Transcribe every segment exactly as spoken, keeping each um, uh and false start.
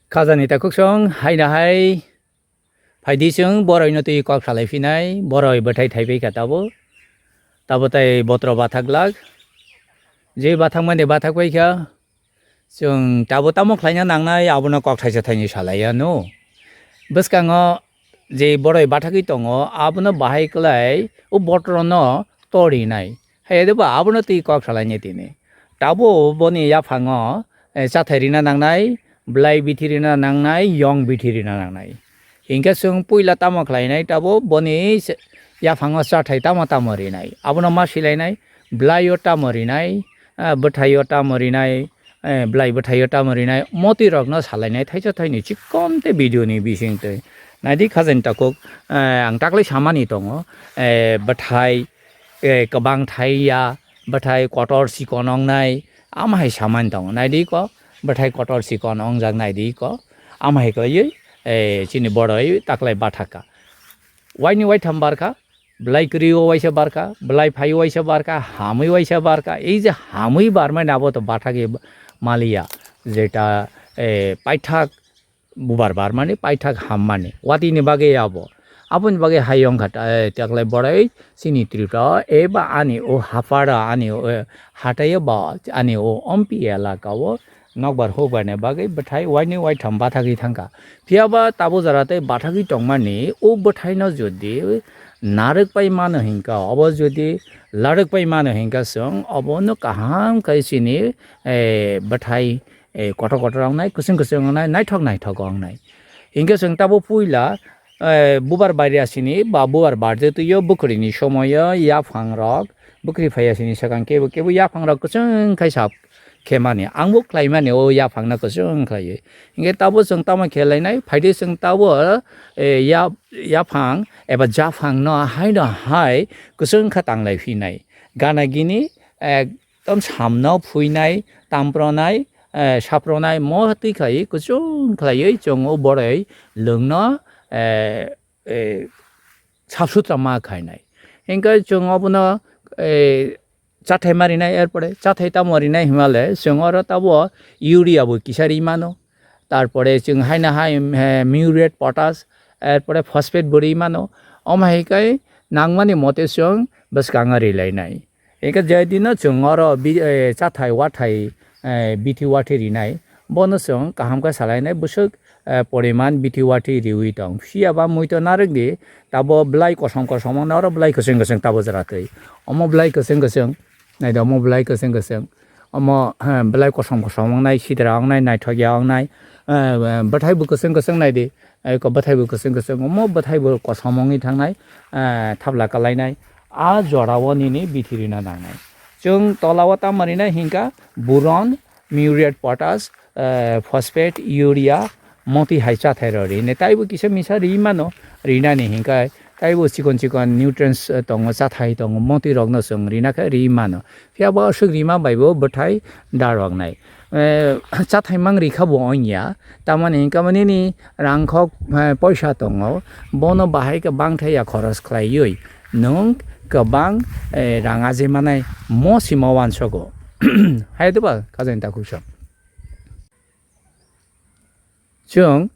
Khajani takhuk song haina hai phaidi chwng boroi no twi kok salai phinai, boroi bwthai thai bai kha tabo, tabo tai botro bathak glak, je bathak mani bathak bai kha, chwng tabo tamo khlaina nangnai abono kok thaisa thaini salai ya no. Bwskango je boroi bathagwi tongo, abono bahai kwlai o botorono torinai. Hai de ba abono twi kok salainai tini. Tabo boni yaphango, eh, chathai rina nangnai, bwlai bithi rina nangnai, yong bithi rina nangnai. Hinkhe chwng puila tamo khlainai, tabo boni se-, yaphango chathai tamo tamo rinai. Abono ma silainai, bwlaio tamo rinai, ah, bwthaio tamo rinai, eh, bwlai bwthaio tamo rinai, motwi rokno salainai thaisa thaini chikon tei video ni bising twi. Naidi khajani takhuk, eh, ang taklai samani tongo, eh, bwthai, eh, kwbang thai ya, bwthai kotor chikon wngnai, ama hai samani tongo. Naidi ko, bwthai kotor chikon wngjak naidi ko, ama hai kwlaiwi, eh, chini boroi taklai bathakha. Waini waitham barkha, bwlai kwrwi o waisa barkha, bwlai phai o waisa barkha, hamwi waisa barkha. Ei je hamwi barmani abo to bathagwi maliya, jeta, eh, paithak bubar barmani, paithak hammani. Watini bagwi abo. Aboni bagwi hai wngkha ta-, eh, taklai boroi chini Tripura o, eba ani o hapara, ani o, eh, hatai o ba, ani o ompi elaka o, nokbar hukbarni bagwi bwthai waini waitham bathagwi thangkha. Phiya ba tabo jora tei bathagwi tongmani o bwthaino jodi narwk pai mano hinkha, obo jodi larwk pai mano hinkha chwng obono kaham khai chini, eh, bwthai, eh, kotor kotor wngnai, kwchwng kwchwng wngnai, naithok naithok wngnai. Hinkhe chwng tabo puila, eh, bubar baria sini ba bubar barje twi o bwkhwrini somoio yaphangrok bwkhwri phaiya sini swkang kebo kebo yaphangrok kwchwng khai sap khe mani, ang bo khlai mani o yaphang no kwchwng khlaiwi. Hinkhe tabo chwng tamo khe lainai, phaidi chwng tabo, eh, ya-, yaphang eba japhang no hai no hai kwchwng kha tanglai phinai. Gana gini ekdom samno phuinai, tampronai, eh, sapronai mo twi khlaiwi kwchwng khlaiwi chwng o boroi lwngno, eh, eh, sap sutra ma khainai. Hinkhe chwng obono, eh, chathai ma rinai, er pore chathai tamo rinai himale chwng oro tabo urea bo kisa ri mano, tar pore chwng haino hai, eh, muriate, potash, er pore phosphate bo ri mano. Omo hai khe nangmani mote chwng bwskango ri lainai. Hinkhe je dino chwng oro bi-, eh, chathai wathai, eh, bithi wathi rinai, bono chwng kaham khe salainai bwswk, eh, poriman bithi wathi riwi tong. Phiya ba mui to narwk di, tabo bwlai kosom kosom wngna oro bwlai kwchwng kwchwng tabo jora twi. Omo bwlai kwchwng kwchwng, nai do omo bwlai kwchwng kwchwng. Omo, eh, bwlai kosom kosom wngnai, sidra wngnai, naithokya wngnai, eh, bwthai bo kwchwng kwchwng nai di. Eko bwthai bo kwchwng kwchwng, omo bwthai bo kosom wngwi thangnai, eh, thapla kwlainai. A jora o nini bithi rina nangnai. Chwng tola o tamo rinai hinkha boron, muriate, potash, eh, phosphate, urea, motwi hai chathai rok rinai. Taibo kisa misa ri mano, rinani hinkha taibo chikon chikon nutrients, eh, tongo, chathai tongo, motwi rokno chwng rina khe ri mano. Phiya bo aswk rima bai bo bwthai da rok nai. Eh, chathai mang rikha bo wngya, tamoni hinkha bo nini rangkhok, eh, poisa tongo, bono bahai khe bangthai ya khoros khlaiwi nwng kwbang, eh, rang aji manai mo simo uansogo. Hai doba khajani takhuk song. Chwng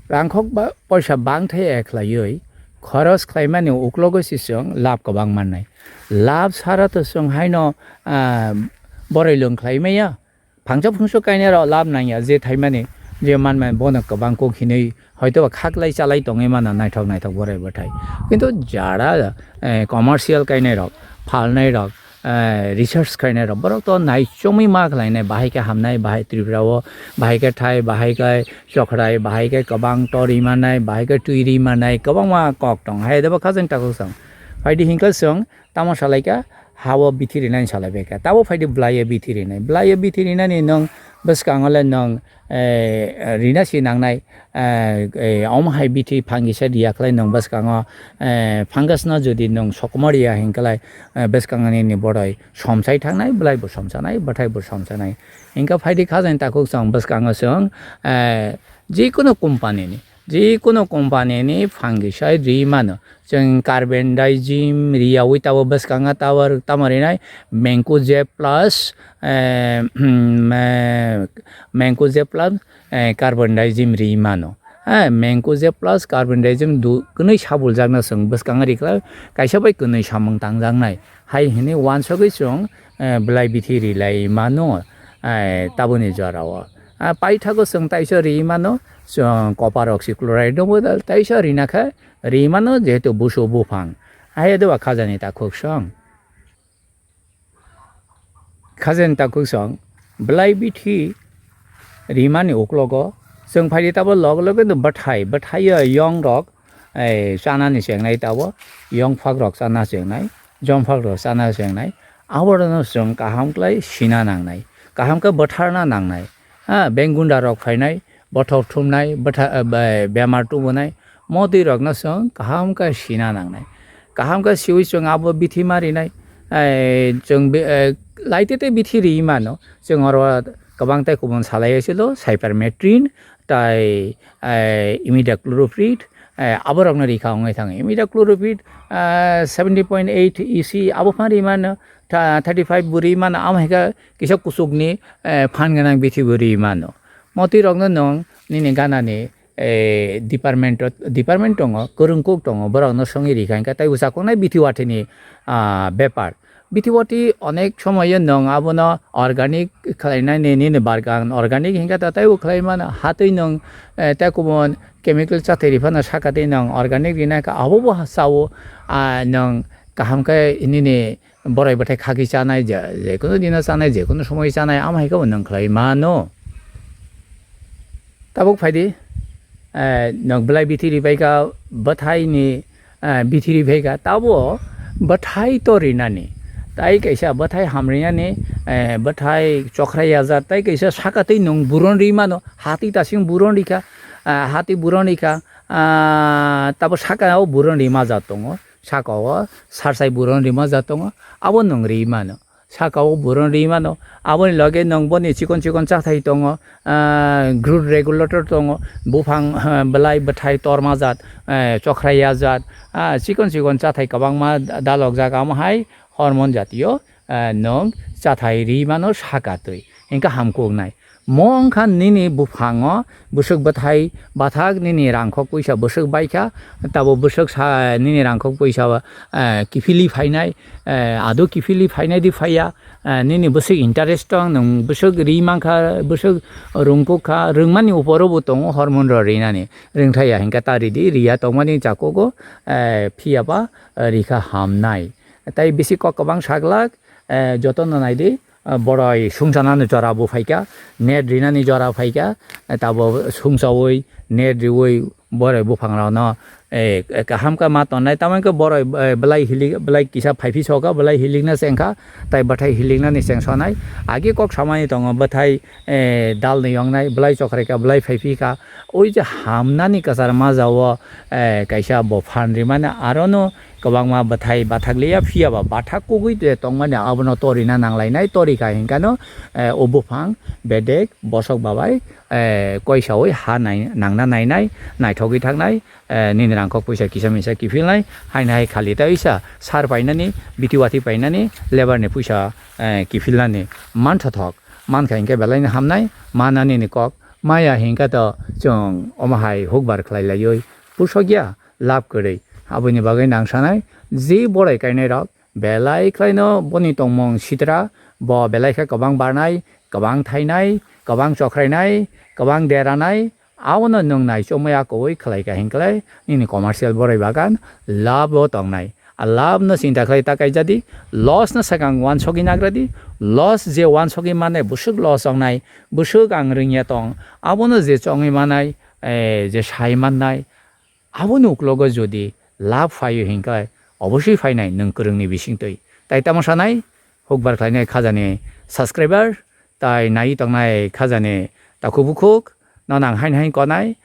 rangkhok ba poisa bangthai ya khlaiwi khoros khlaimani uklogo se chwng lab kwbang mannai. Lab sara to chwng haino, ah, boroi lwng khlai maya. Phangsa phungsa kainai rok lab nangya, je thaimani, je manmani bono kwbang kok hinwi hoito ba khaklai chalai tongwi mano naithok naithok borai bwthai. Kintu jara, eh, commercial kainai rok, phalnai rok, eh, research khainai rok, borok to naichomwi ma khlainai, bahai khe hamnai, bahai Tripura o, bahai khe thai, bahai khe chokhrai, bahai khe kwbang tori manai, bahai khe twi ri manai, kwbangma kok tong. Hai debo khajani takhuk song. Phaidi hinkhe chwng tamo salaikha, ha-o bithi rinani salaibaikha. Tabo phaidi bwlai-o bithi rinai. Bwlai-o bithi rinani nwng bwskango le nwng, eh, rina si nangnai, eh, eh, omo hai bithi phangisa riya khlai nwng bwskango, eh, fungus no jodi nwng sokomor ya hinkhlai, eh, bwskango nini boroi somsai thangnai, bwlai bo somsanai, bwthai bo somsanai. Hinkhe phaidi khajani takhuk chwng bwskango chwng, eh, jikunu company ni Jikunu company ni fungicide ri mano. Chwng carbendazim riyaui tabo bwskango tabo, tamo rinai mancozeb plus, eh, ma-, mancozeb plus, eh, carbendazim ri mano. Eh, mancozeb plus carbendazim du-, kwnwi sabuljakno chwng bwskango rikha, kaisa bai kwnwi samung tangjaknai. Hai hwnwi uansugwi chwng, eh, belai bithi rilai mano, eh, taboni jorao. Ah, paithago chwng taisa ri mano, chwng copper oxychloride no bo taisa rina khe ri mano, jehetu busu buphang. Hai do khajani takhuk song. Khajani takhuk song, belai bithi rimani uklogo chwng phaidi tabo log loge no bwthai, bwthai o yong rok, eh, chanani chengnai tabo, yong phak rok chana chengnai, jom phak rok chana chengnai, aborokno chwng kaham khlai sina nangnai, kaham khe bwtharna nangnai. Ha, bengunda rok phainai, bothop thumnai, bwtha-, eh, be-, bemar tubunai, motwi rokno chwng kaham khe sina nangnai. Kaham khe siwi chwng abo bithi ma rinai, eh, chwng be-, eh, laite tei bithi ri mano, chwng oro kwbang tei kubun salai silo, cypermethrin, tai, eh, imidacloprid, eh, aborokno rikha wngwi thango. Imidacloprid, eh, seventy point eight E C abo phan ri mano, tha-, thirty five bo ri mano, amo hai khe kisa kuchukni, eh, phan gwnang bithi bo ri mano. Motwi rokno nwng nini ganani, eh, department o, department tongo, kwrwng kuk tongo, borokno songwi rikha hwnkhe tei ucha koknai bithi wathini, ah, bepar. Bithi wati onek somoyo nwng abono organic khlainani, nini bargan organic hinkhe ta teibo khlai mano. Hatwi nwng, eh, tei kubun chemical chathai ri phano saka tei nwng organic rinai kha, abo bo ha chao, ah, nwng kaham khe nini borai bwthai khagwi chanai, je, jekunu dino chanai, jekunu somoyo chanai, amo hai khe bo nwng khlai mano. Tabuk phaidi, eh, nwng belai bithi ri phaikha, bwthaini, eh, bithi ri phaikha, tabo bwthai to rinani. Tai kaisa bwthai ham rinani, eh, bwthai chokra yajak, tai kaisa saka twi nwng buron ri mano, hati tasing buron rikha, ah, hati buron rikha, ah, tabo saka o buron ri majak tongo, saka o sarsai buron ri majak tongo, abo nwng ri mano. Saka o buron ri mano. Aboni loge nwng boni chikon chikon chathai tongo, ah, growth regulator tongo, buphang, ah, belai bwthai torma jat, eh, chokhraiya jat, ah, chikon chikon chathai kwbangma dalokjak, amo hai hormone jatiyo, ah, nwng chathai ri mano saka twi. Hinkhe hamkuk nai. Mo wngkha nini buphango bwswk bwthai bathak nini rangkhok puisa bwswk baikha, tabo bwswk sa nini rangkhok puisa, eh, kiphilwi phainai, eh, ado kiphilwi phainai di phaiya, eh, nini bwswk interest tong, nwng bwswk ri mankha, bwswk rungkuk kha, rwngmani uporo bo tongo hormone rok rinani. Rwngthaiya hinkhe ta ridi, riya tongmani chakugo, eh, phiyaba, eh, rikha hamnai. Tai bisi kok kwbang saglak, eh, jotono naidi, eh, boroi sungsanani jora bo phaikha, net rinani jora phaikha, eh, tabo sungsaui, net riui, boroi buphangrokno, eh, eh, kaham khe ma tonnai, tamo khe boroi, eh, belai hilik, belai kisa phaiphi sokha, belai hilikna chengkha, tai bwthai hiliknani chengsonai. Agi kok samani tongo, bwthai, eh, dalni yongnai, belai chokrai kha, belai phaiphi kha. Oi je hamnani kwchar majao, eh, kaisa bo phan rimani arono kwbangma bwthai bathak liya, phiyaba bathak kugui de tongmani abono torina nanglainai, torikha hinkano, eh, o buphang bedek bosok babai, eh, koisaui ha nai-, nangna nainai, naithogwi thaknai, eh, nini rangkhok puisa kisa misa kiphilnai, haino hai khali ta oisa sar painani, biti wati painani, labour ni puisa, eh, kiphilnani manthothok, mankha hinkhe belaino hamnai, manani ni kok maya hinkhe to chwng omo hai hukbar khlai laiwi pusokya lab kwrwi. Aboni bagwi nang sanai, je borai kainai rok, belai khlaino boni tongmung sitra, bo belai khe kwbang barnai, kwbang thainai, kwbang chokhrainai, kwbang deranai, abono nwng naichomwi akoui khlai kha hinkhe nini commercial borai bagan lab o tongnai. A lab no chinta khlai ta kaijadi, loss no swkang uansogwi nagradi, loss je uansogwi mannai bwswk loss wngnai, bwswk ang rwngya tong, abono je chongwi mannai, eh, je sai mannai, Aboni uklogo jodi lab phaio hinkhe oboswi phainai nwng kwrwngni bisingtwi. Tai tamo sanai, hukbar khlainai khajani subscriber, tai naiwi tongnai khajani takhuk bukhuk, nono ang haino haino konai.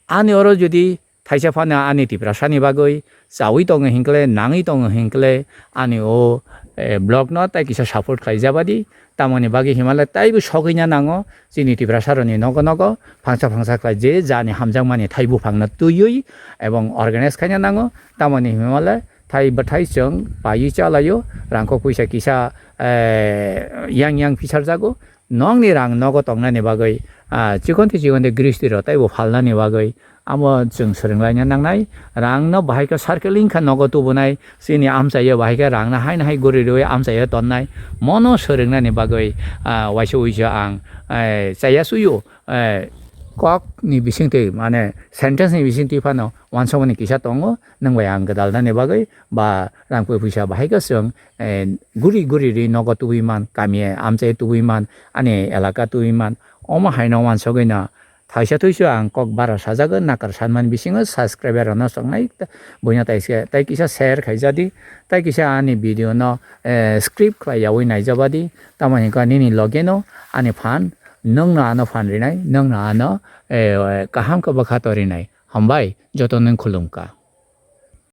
Ani oro jodi thaisa phano ani Tiprasani bagwi chawi tongo hinkle, nangwi tongo hinkle, ani o, eh, vlog no tai kisa support khlaijabadi, Tamoni bagwi himale taibo sogwina nango chini Tiprasaroni nogo nogo phangsa phangsa khlai je jani hamjakmani thai buphangno twiwi ebong organize khaina nango. Tamoni himale thai bwthai chwng paiwi chalaio, rangkok puisa kisa, eh, yang yang phisarjago. Nokni rang nogo tongnani bagwi, ah, chikonte chikonte gristi rok taibo phalnani bagwi amo chwng swrwnglaina nangnai. Rangno bahai khe circling kha nogo tubunai, chini amchaio bahai khe rangno haino hai guri rwi amchaio tonnai. Mono swrwngnani bagwi, ah, waisa uisa ang, eh, chaya suyo, eh, kokni bisingtwi, mane, sentence ni bisingtwi phano wansokmani kisa tongo, nwng bai ang gwdalnani bagwi, ba rang pui puisa bahai khe chwng, eh, guri guri ri nogo tubui man, kami amchai tubui man, ani elaka tubui man, omo haino wansogwi no thaisa thuisu ang kok bara sajagwi nakar sanmani bisingo subscriber rokno chongnai, buino tai se, tai kisa share khaijadi, tai kisa ani video no, eh, script khlai yaui naijabadi, tamoni hwnkha nini loge no ani phan, nwng no ano phan rinai, nwng no ano, eh, kaham khe bwkha to rinai. Hambai, joto nwng khulumkha.